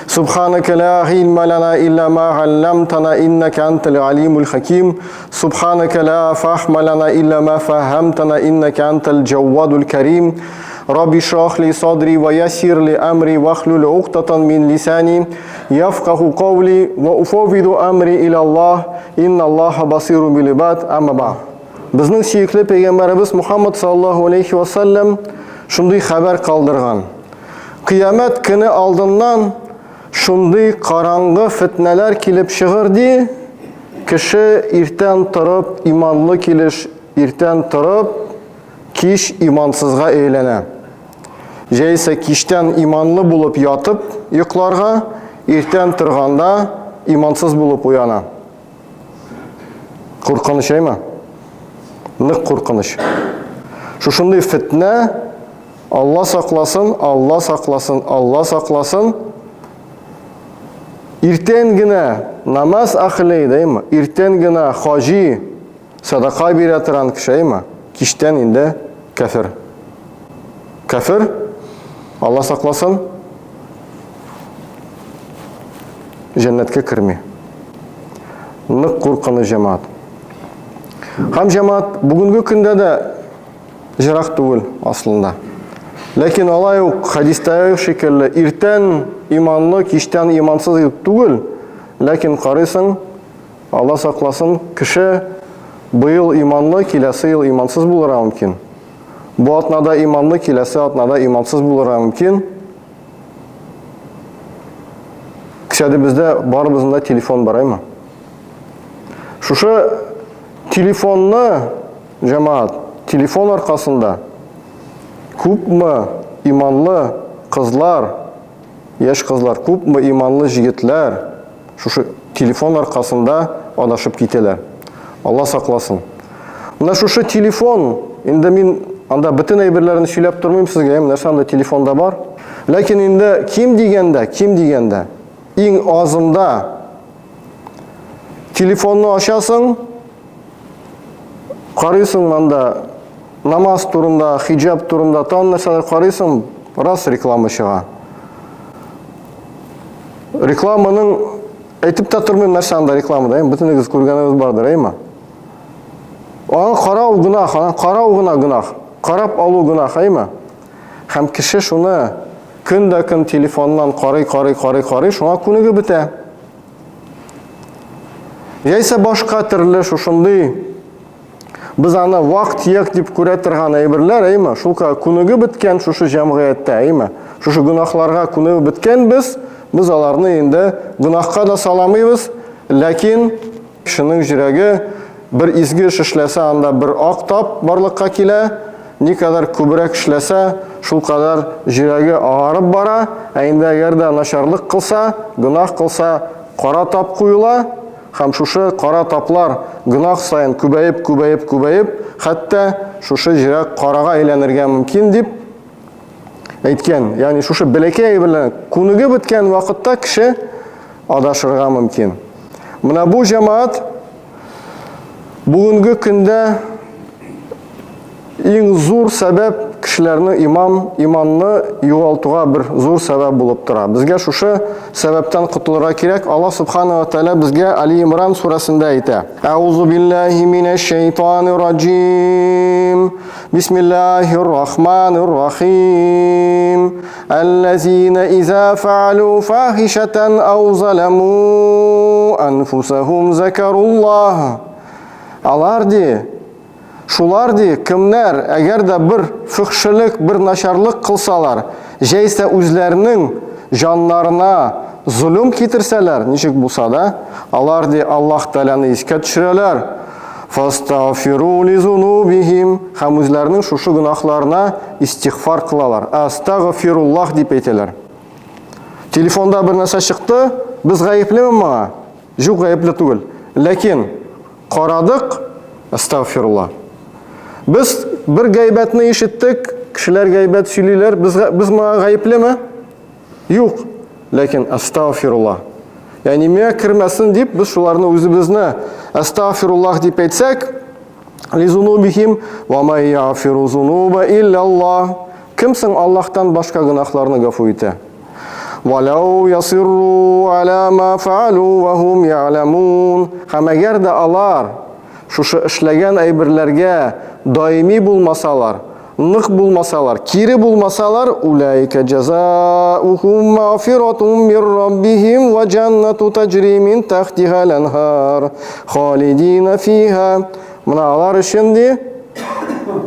Субханaka ла гыйльма лана илля ма галламтана иннака антал алимул хаким. Субханaka ла фахма лана илля ма фахамтана иннака антал джаввадул карим. Рабби шрах ли садри ва яссир ли амри вахлюл уктатан мин лисани яфкаху кавли ва уфаввиду амри иля Аллах инна Аллаха басирун бил ибад. Амма ба. Безнең сөекле пәйгамбәребез Мухаммад саллаллаһу алейхи ва саллям шундый хәбәр калдырган. Кыямәт көне алдыннан шундый караңгы фетнәләр килеп чыгыр ди, кеше иртән торып иманлы килеш, иртән торып кич имансызга әйләнә. Җәйсә кичтән иманлы булып ятып йокларга, иртән торганда имансыз булып уяна. Куркыныч әйме? Нык куркыныч. Шушындый фетнә Алла сакласын, Алла сакласын, Алла сакласын. Иртән генә намаз әхле, дәйме? Иртән генә хаҗи садака бирә торган кеше, әйме? Кичтән инде кәфер. Кәфер, Алла сакласын, җәннәткә керми. Нык куркыныч җәмәгать. Һәм җәмәгать бүгенге көндә дә Җырак түгел аслында. Ләкин алай ук хәдистәге шикелле иртән иманлы, кичтән имансыз дип түгел, ләкин карыйсың, Алла сакласын, кеше быел иманлы, киләсе ел имансыз булырга мөмкин. Бу атнада иманлы, киләсе атнада имансыз булырга мөмкин. Кесәдебездә барыбызның да телефон бар, әйме? Шушы телефонны Җәмәгать, телефон аркасында күпме иманлы кызлар, яшь кызлар, күпме иманлы җегетләр шушы телефон аркасында адашып китәләр. Алла сакласын. Менә шушы телефон, инде мин анда бөтен әйберләрне сөйләп тормыйм сезгә, нәрсә анда телефонда бар. Ләкин инде ким дигәндә, ким дигәндә, иң азында телефонны ачасың, Карыйсың анда намаз турында, хиҗаб турында тагын нәрсәләр карыйсың, рас реклама чыга. Рекламаның әйтеп тә тормыйм нәрсә анда рекламада, әйме, бөтенегез күргәнегез бардыр, әйме? Аңа карау гөнаһ, аңа карау гына гөнаһ, карап алу гөнаһ, әйме? Һәм кеше шуны көн дә көн телефоннан карый, карый, карый, карый, шуңа күнегеп бетә. Яисә башка төрле шушындый без аны вак-төяк дип күрә торган әйберләр, әйме, шул күнегеп беткән шушы җәмгыятьтә, әйме, шушы гөнаһларга күнегеп беткән без, без аларны инде гөнаһка да саламыйбыз, ләкин кешенең йөрәге бер изге эш эшләсә, анда бер ак тап барлыкка килә, Никадәр күбрәк эшләсә, шулкадәр җөрәге агарып бара, ә инде әгәр дә начарлык кылса, гөнаһ кылса, кара тап куела, һәм шушы кара таплар гөнаһ саен күбәеп, күбәеп, күбәеп, хәтта шушы җөрәк карага әйләнергә мөмкин дип әйткән. Ягъни шушы бәләкәй әйберләр күнегеп беткән вакытта кеше адашырга мөмкин. Менә бу җәмәгать Бүгенге көндә иң зур сәбәп кешеләрне имам, иманны югалтуга бер зур сәбәп булып тора. Безгә шушы сәбәптән котылырга кирәк. Аллаһ субхана ва тааля безгә Али Имран сүрәсендә әйтә. Әузу биллаһи минәш шайтанир раҗим. Бисмиллаһир рахманир рахим. Аллазина иза фаалу фахишатан ау заламу анфусахум закаруллах. Алар ди, шулар ди, кемнәр, әгәр дә бер фөхшелек, бер начарлык кылсалар, җәйсә үзләренең җаннарына золым китерсәләр, ничек булса да, алар ди Аллаһ Тәгаләне искә төшерәләр. Фастагфиру лизунубихим һәм үзләренең шушы гөнаһларына истигъфар кылалар. Астагфируллах дип әйтәләр. Телефонда бер нәрсә чыкты, без гаеплеме моңа? Юк, гаепле түгел. Ләкин карадык, астагфирулла. Без бер гайбәтне ишеттек, кешеләр гайбәт сөйлиләр, без, без моңа гаеплеме? Юк. Ләкин астагфирулла. Ягъни миңа кермәсен дип без шуларны үзебезне астагфируллах дип әйтсәк, лизунубихим ва ма яғфиру зунуба илляллах. Кем соң Аллаһтан башка гөнаһларны гафу итә? Валау ясирру аля ма фаалу ва хум я'ламун. Һәм әгәр дә алар шушы эшләгән әйберләргә даими булмасалар, нык булмасалар, кире булмасалар, улайка җазаухум мәгъфиратун мир раббихим ва җаннату таҗри мин тахтиха ланхар халидина фиха. Менә алар өчен ди,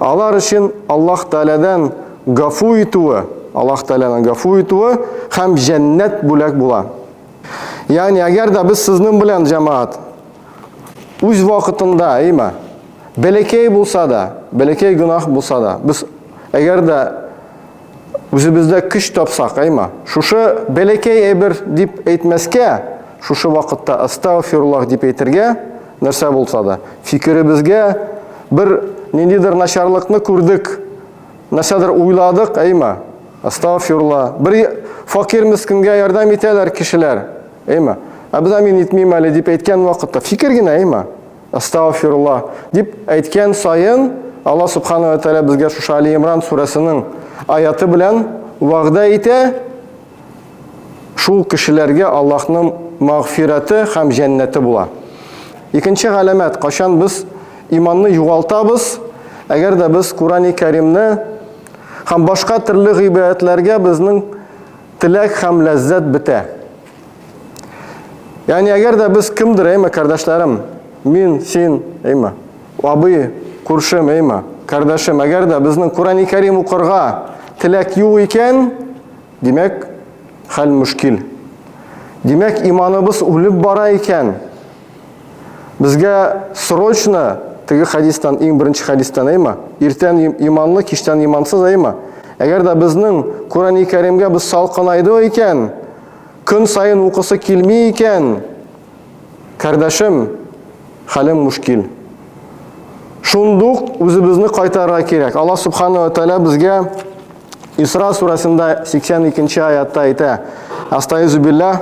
алар өчен Аллаһ Тәгаләдән гафу итүе, Аллаһ Тәгаләнең гафу итүе һәм җәннәт бүләк була. Ягъни, әгәр дә без сезнең белән җәмәгать үз вакытында, әйме, бәләкәй булса да, бәләкәй гөнаһ булса да, без әгәр дә үзебездә көч тапсак, әйме, шушы бәләкәй әйбер дип әйтмәскә, шушы вакытта астагфируллаһ дип әйтергә, нәрсә булса да, фикеребезгә бер ниндидер начарлыкны күрдек, нәрсәдер уйладык, әйме, астагфирулла, бер факир мескенгә ярдәм итәләр кешеләр, әйме, ә без амин итмим әле дип әйткән вакытта, фикер генә, әйме, астагфирулла дип әйткән саен, Аллаһ субхана ва тәгалә безгә шушы Али Имран сүрәсенең аяты белән вәгъдә итә, шул кешеләргә Аллаһның мәгъфирәте һәм җәннәте була. Икенче галәмәт, кайчан без иманны югалтабыз, әгәр дә без Курани Кәримне һәм башка төрле гыйбадәтләргә безнең теләк һәм ләззәт бетә. Ягъни әгәр дә без кемдер, әйме, кардәшләрем, мин, син, әйме, абый, күршем, әйме, кардәшем, әгәр дә безнең Курани Кәрим укырга теләк юк икән, димәк, хәл мөшкил. Димәк, иманыбыз үлеп бара икән. Безгә срочно теге хадистан, иң беренче хадистан, әйме? Иртән иманлы, кичтән имансыз, әйме? Әгәр дә безнең Курани Кәримгә без салкынайды икән, көн саен укысы килми икән, кардәшем, хәлем мушкил. Шундук үзебезне кайтарырга кирәк. Аллаһ субхана ва тааля безгә Исра сүрәсендә 82 аятта әйтә. Астаизу билләһ.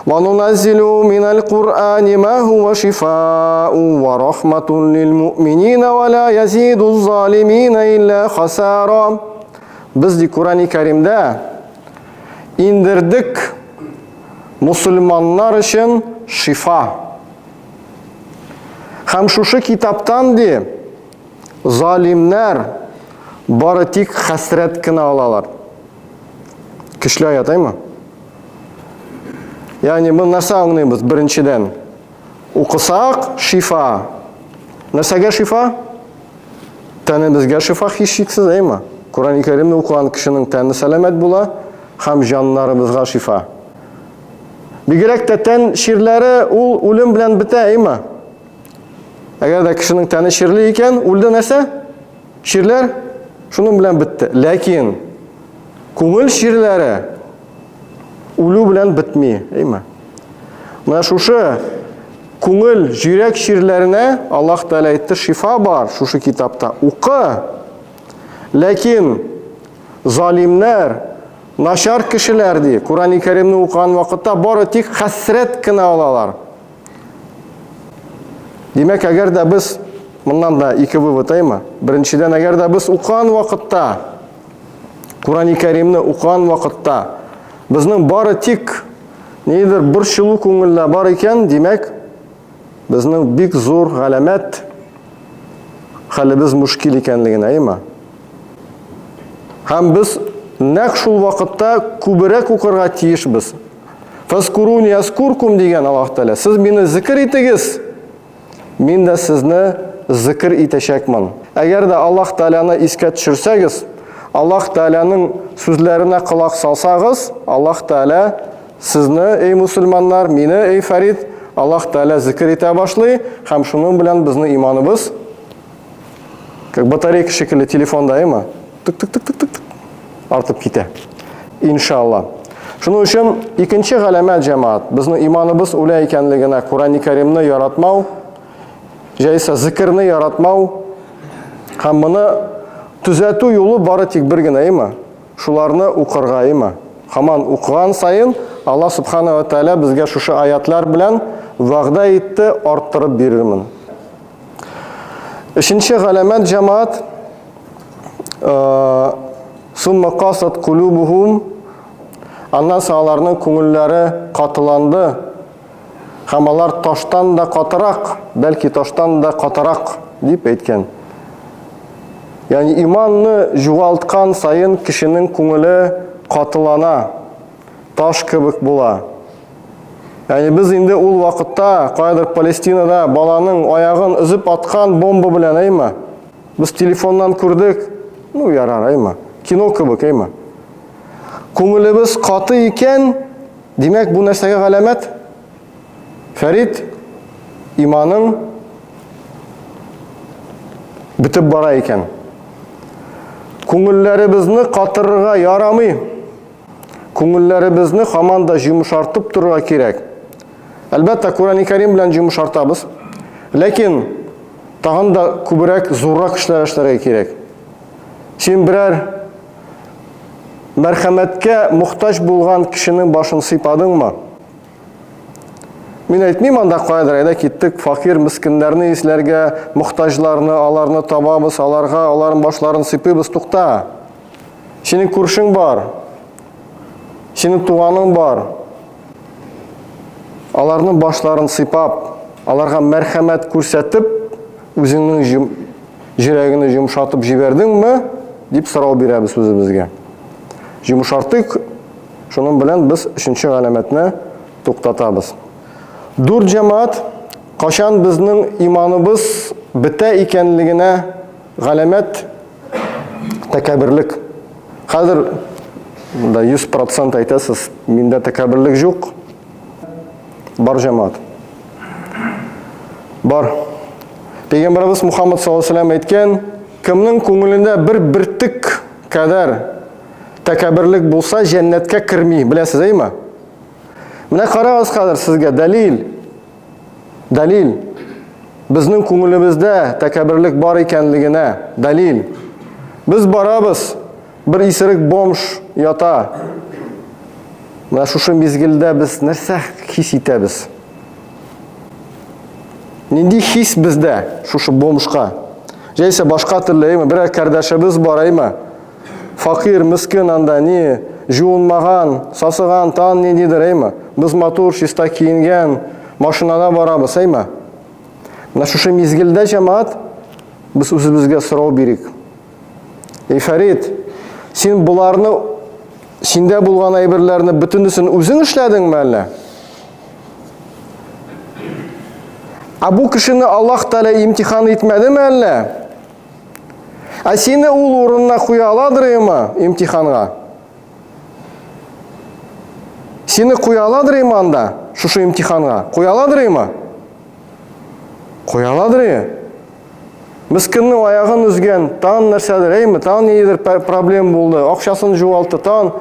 Ва нуназзилу минал Куръани ма хува шифаун ва рахматун лил муъминина ва ла язиду залимина илля хасара. Без ди Курани Кәримдә индердек мусульманнар өчен шифа. Һәм шушы китаптан ди залимнәр бары тик хәсрәт кенә алалар. Көчле аят, әйме? Ягъни без нәрсә аңлыйбыз? Беренчедән, укысак шифа. Нәрсәгә шифа? Тәнебезгә шифа һичшиксез, әйме? Коръән Кәримне укыган кешенең тәне сәламәт була һәм җаннарыбызга шифа. Бигрәк тә тән чирләре ул үлем белән бетә, әйме? Әгәр дә кешенең тәне чирле икән, үлде нәрсә? Чирләр шуның белән бетте. Ләкин күңел чирләре үлү белән бетми, әйме? Менә шушы күңел, йөрәк чирләренә Аллаһ Тәгалә әйтте, шифа бар шушы китапта. Укы. Ләкин залимнәр, начар кешеләр ди, Курани Кәримне укыган вакытта бары тик хәсрәт кенә алалар. Димәк, әгәр дә без моннан да ике вывод әйме? Беренчедән, әгәр дә без укыган вакытта Курани Кәримне укыган вакытта безнең бары тик нидер борчылу күңелдә бар икән, димәк, безнең бик зур галәмәт хәлебез мушкил икәнлеген, әйме? Һәм без нәкъ шул вакытта күбрәк укырга тиешбез. Фазкуруни азкуркум дигән Аллаһ Тәгалә. Сез мине зикер итегез, мин дә сезне зикер итәчәкмен. Әгәр дә Аллаһ Тәгаләне искә төшерсәгез, Аллаһ Тәгаләнең сүзләренә колак салсагыз, Аллаһ Тәгалә сезне, эй мусульманнар, мине, эй Фәрид, Аллаһ Тәгалә зикер итә башлый һәм шуның белән безнең иманыбыз как батарейка шикелле телефонда, әйме? Тык-тык-тык-тык-тык артып китә. Иншалла. Шуның өчен икенче галәмәт җәмәгать, безнең иманыбыз үлә икәнлегенә Курани Кәримне яратмау, җәйсә зикерне яратмау һәм моны төзәтү юлы бары тик бер генә, әйме? Шуларны укырга, әйме? Хаман укыган саен Аллаһ субхана ва тааля безгә шушы аятлар белән вәгъдә итте, арттырып бирермен. Өченче галәмәт җәмәгать Сумма касат кулубухум. Аннан соң аларның күңелләре катыланды. Һәм алар таштан да катырак, бәлки таштан да катырак, дип әйткән. Ягъни иманны югалткан саен кешенең күңеле катылана, таш кебек була. Ягъни без инде ул вакытта каядыр Палестинада баланың аягын өзеп аткан бомба белән, әйме? Без телефоннан күрдек, ну ярар, әйме? Кино кебек, әйме? Күңелебез каты икән, димәк, бу нәрсәгә галәмәт? Фәрит, иманың бетеп бара икән. Күңелләребезне катырырга ярамый. Күңелләребезне һаман да җомшартып торырга кирәк. Әлбәттә, Коръән Кәрим белән җомшартабыз. Ләкин тагын да күбрәк, зуррак эшләр эшләргә кирәк. Син берәр Мәрхәмәткә мохтаҗ булган кешенең башын сыйпадыңмы? Мин әйтмим анда каядыр, әйдә киттек, факир, мескеннәрне исләргә, мохтаҗларны, аларны табабыз, аларга, аларның башларын сыйпыйбыз, тукта. Синең күршең бар. Синең туганың бар. Аларның башларын сыйпап, аларга мәрхәмәт күрсәтеп, үзеңнең Җөрәгеңне йомшартып җибәрдеңме? дип сорау бирәбез үзебезгә. Йомшартыйк, шуның белән без өченче галәмәтне туктатабыз. Дүрт җәмәгать качан безнең иманыбыз бетә икәнлегенә галәмәт тәкәбберлек. Хәзер да 100% әйтәсез, миндә тәкәбберлек юк. Бар җәмәгать. Бар. Пәйгамбәребез Мухаммад саллаллаһу алейһи әйткән, кемнең күңелендә бер бөртек кадәр тәкәбберлек булса, җәннәткә керми. Беләсез, әйме? Менә карагыз хәзер сезгә дәлил. Дәлил. Безнең күңелебездә тәкәбберлек бар икәнлегенә дәлил. Без барабыз, бер исерек бомж ята. Менә шушы мизгелдә без нәрсә хис итәбез? Нинди хис бездә шушы бомжка? Җәйсә башка төрле, әйме, берәр кардәшебез бар, әйме? Факир, мискен анда, ни, жуынмаган, сасыган, тан ниндидер, әйме? Без матур, чиста киенгән, машинада барабыз, әйме? Менә шушы мизгелдә җәмәгать без үзебезгә сорау бирик. Эй, Фәрид, син боларны синдә булган әйберләрне бөтенесен үзең эшләдеңме әллә? Ә бу кешене Аллаһ Тәгалә имтихан итмәдеме әллә? Ә сине ул урынына куя аладырмы имтиханга? Сине куя аладырмы анда, шушы имтиханга? Куя аладырмы? Куя аладыр. Мескеннең аягын өзгән, тагын нәрсәдер, әйме, тагын ниндидер проблем булды, акчасын югалтты, тагын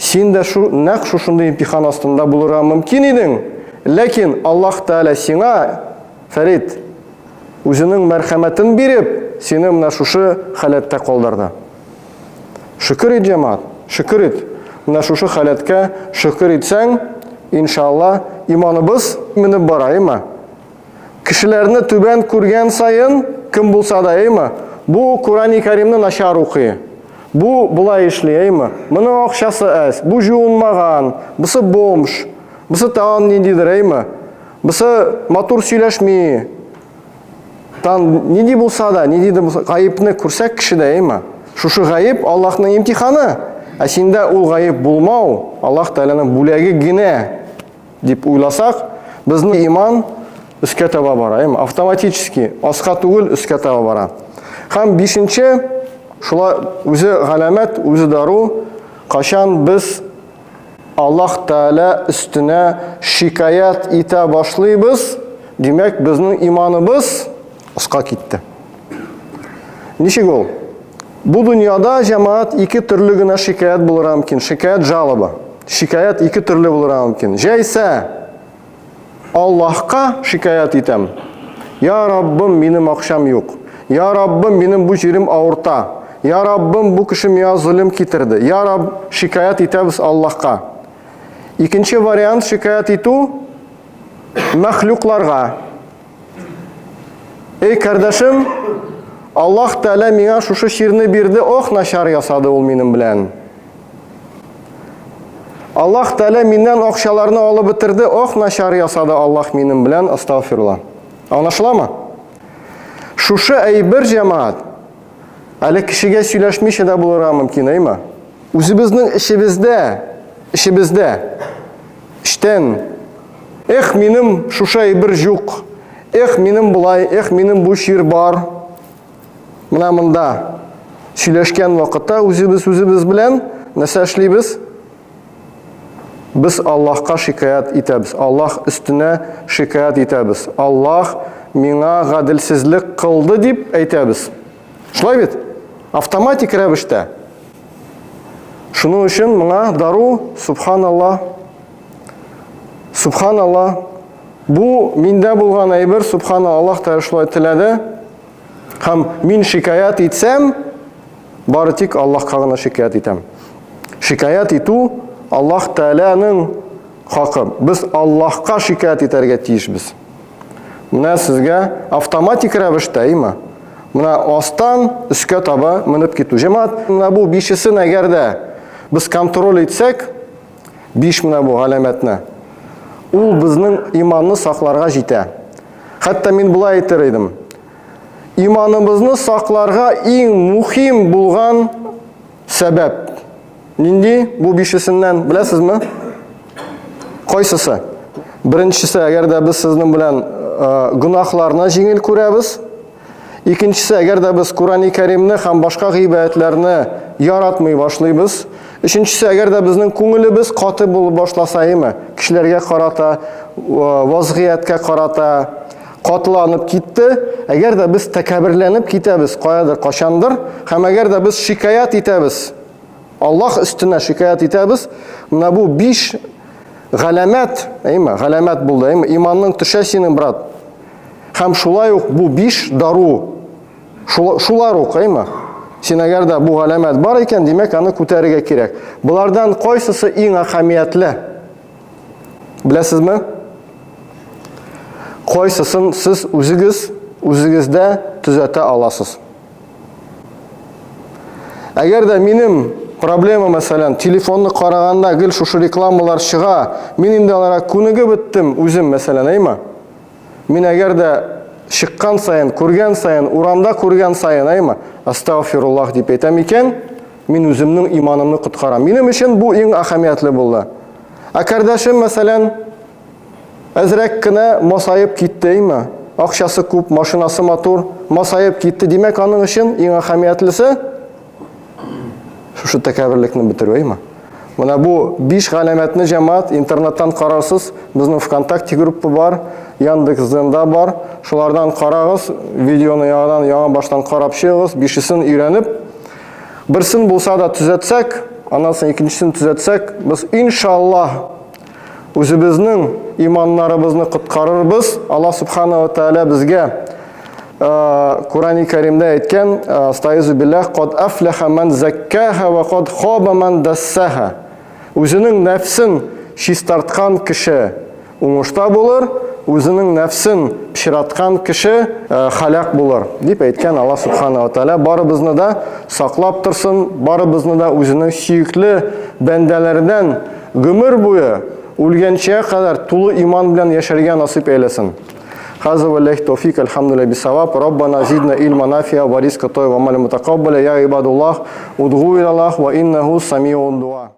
син дә шу, нәкъ шушындый имтихан астында булырга мөмкин идең. Ләкин Аллаһ Тәгалә сиңа, Фәрид, үзенең мәрхәмәтен биреп, сине менә шушы халәттә калдырды. Шөкер ит, җәмәгать, шөкер ит. Менә шушы халәткә шөкер итсәң, иншалла, иманыбыз менеп бара, әйме? Кешеләрне түбән күргән саен, кем булса да, әйме, бу Курани Кәримне начар укый. Бу болай эшли, әйме? Моның акчасы әз, бу җуынмаган, бусы бомж, бусы тагын ниндидер, әйме? Бусы матур сөйләшми. Тан нинди булса да, нинди дә булса, гаепне күрсәк кешедә, әйме? Шушы гаеп Аллаһның имтиханы. Ә синдә ул гаеп булмау, Аллаһ Тәгаләнең бүләге генә. Дип уйласак, безнең иман өскә таба бара, әйме? Автоматически, аска түгел, өскә таба бара. Һәм бишенче, шулай үзе галәмәт, үзе дару, качан без Аллаһ Тәгалә өстенә шикаять итә башлыйбыз, димәк, безнең иманыбыз аска китте. Ничек ул? Бу дөньяда җәмәгать ике төрле генә шикаять булырга мөмкин. Шикаять жалоба. Шикаять ике төрле булырга мөмкин. Җәйсә Аллаһка шикаять итәм. Я Раббым, минем акчам юк. Я Раббым, минем бу җирем авырта. Я Раббым, бу кеше миңа золым китерде. Я Рабб, шикаять итәбез Аллаһка. Икенче вариант шикаять итү мәхлукларга. Эй, кардәшем, Аллаһ Тәгалә миңа шушы чирне бирде, ох, начар ясады ул минем белән. Аллаһ Тәгалә миннән акчаларны алып бетерде, ох, начар ясады Аллаһ минем белән, астагфирулла. Аңлашыламы? Шушы әйбер җәмәгать әле кешегә сөйләшмичә дә булырга мөмкин, әйме? Үзебезнең эчебездә, эчебездә, эчтән, эх, минем шушы әйбер юк, эх, минем болай, эх, минем бу чир бар. Менә монда сөйләшкән вакытта үзебез үзебез белән нәрсә эшлибез? Без Аллаһка шикаять итәбез. Аллаһ өстенә шикаять итәбез. Аллаһ миңа гаделсезлек кылды дип әйтәбез. Шулай бит? Автоматик рәвештә. Шуның өчен моңа дару, субханаллаһ, субханаллаһ, бу миндә булган әйбер, субханаллаһ, Аллаһ Тәгалә шулай теләде. Һәм мин шикаять итсәм, бары тик Аллаһка гына шикаять итәм. Шикаять итү Аллаһ Тәгаләнең хакы. Без Аллаһка шикаять итәргә тиешбез. Менә сезгә автоматик рәвештә, әйме? Менә астан өскә таба менеп китү. Җәмәгать, менә бу бишесен әгәр дә без контроль итсәк, биш менә бу галәмәтне, ул безнең иманны сакларга җитә. Хәтта мин болай әйтер идем. Иманыбызны сакларга иң мухим булган сәбәп нинди бу бишесеннән, беләсезме? Кайсысы? Беренчесе, әгәр дә без сезнең белән э, гөнаһларны җиңел күрәбез. Икенчесе, әгәр дә без Курани Кәримне һәм башка гыйбадәтләрне яратмый башлыйбыз. Өченчесе, әгәр дә безнең күңелебез каты булып башласа, әйеме, кешеләргә карата, вазгыятькә карата катыланып китте, әгәр дә без тәкәбберләнеп китәбез каядыр, качандыр, һәм әгәр дә без шикаять итәбез, Аллаһ өстенә шикаять итәбез, менә бу биш галәмәт, әйеме, галәмәт булды, әйеме, иманның төшә синең, брат. Һәм шулай ук бу биш дару, шулар ук, әйме? Син әгәр дә бу галәмәт бар икән, димәк, аны күтәрергә кирәк. Болардан кайсысы иң әһәмиятле? Беләсезме? Кайсысын сез үзегез, үзегездә төзәтә аласыз? Әгәр дә минем проблема, мәсәлән, телефонны караганда гел шушы рекламалар чыга, мин инде аларга күнегеп беттем үзем, мәсәлән, әйме? Мин әгәр дә чыккан саен, күргән саен, урамда күргән саен, әйме, астагфируллах дип әйтәм икән, мин үземнең иманымны коткарам. Минем өчен бу иң әһәмиятле булды. Ә кардәшем, мәсәлән, әзрәк кенә масаеп китте, әйме? Акчасы күп, машинасы матур, масаеп китте. Димәк, аның өчен иң әһәмиятлесе шушы тәкәбберлекне бетерү, әйме? Менә бу биш галәмәтне җәмәгать интернеттан карарсыз. Безнең ВКонтакте группа бар, Яндекс.Дзенда бар. Шулардан карагыз, видеоны яңадан яңа баштан карап чыгыгыз, бишесен өйрәнеп, берсен булса да төзәтсәк, аннан соң икенчесен төзәтсәк, без иншаллаһ үзебезнең иманнарыбызны коткарырбыз. Аллаһ субхана ва тааля безгә Курани Кәримдә әйткән, Астаизу билләһ, кад афлаха ман заккаха ва кад хаба ман дассаха. Үзенең нәфсен чистарткан кеше уңышта булыр, үзенең нәфсен пычраткан кеше халак булыр, дип әйткән Аллаһ субхана ва тааля. Барыбызны да саклап торсын, барыбызны да үзенең сөекле бәндәләреннән гомер буе үлгәнчә кадәр тулы иман белән яшәргә насыйп әйләсен. Хаза валлахи тауфик, альхамдулилля бисаваб. Раббана зидна ильма нафиа ва ризка тойва амаля мутакаббаля. Я ибадуллах, удгу илаллах ва иннаху самиун дуа.